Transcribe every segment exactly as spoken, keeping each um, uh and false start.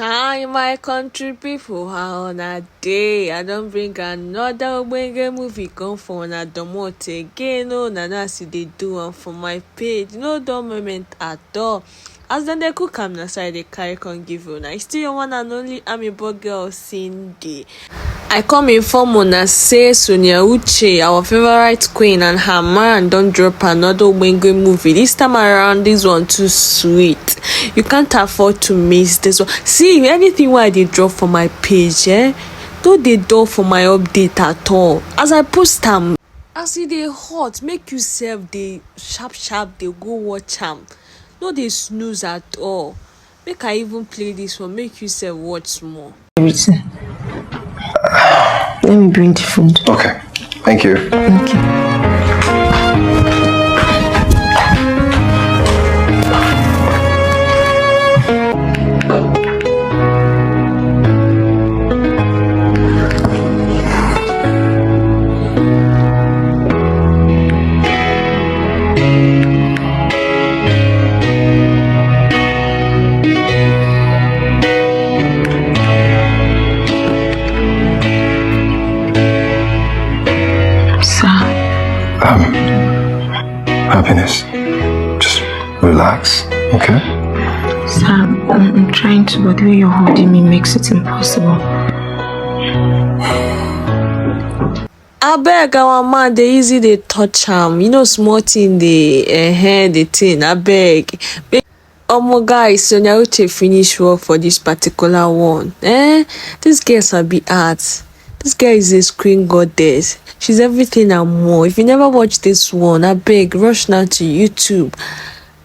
Hi, my country people, how una dey? I don bring another ogbonge movie come for una domot again. Oh, na now as e dey do am for my page. No dull moment at all. As dem dey cook am, na so I dey carry come give una. It's still your one and only Amebo girl, Cindy. I come inform una say Sonia Uche, our favorite queen, and her man don drop another ogbonge movie. This time around, this one too sweet. You can't afford to miss this one. See, anything wey I dey drop for my page, eh, no dey dull for my update at all. As I post am, as e dey hot, make you sef dey sharp sharp dey go watch am. No dey snooze at all. Make I even play this one, make you sef watch small. Everything. Let me bring the food. Okay. Thank you. Okay. Sir. Um, happiness. Just relax, okay? Sir, I'm, I'm trying to, but the way you're holding me makes it impossible. Abeg, our man dey easy dey touch am. You know, small thing dey eh, the thing. Abeg. Omo guys, Sonia Uche finish work for this particular one. Eh? This girl sabi art. This girl is a screen goddess. She's everything and more. If you never watch this one, I beg, rush now to YouTube.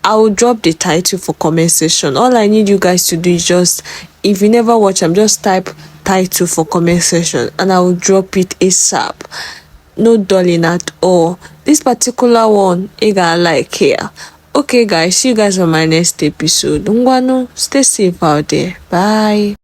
I will drop the title for comment section. All I need you guys to do is just, if you never watch, I'm just type title for comment section and I will drop it ASAP. No dulling at all. This particular one, you gotta like here. Okay, guys, see you guys on my next episode. Ngwanu, stay safe out there. Bye.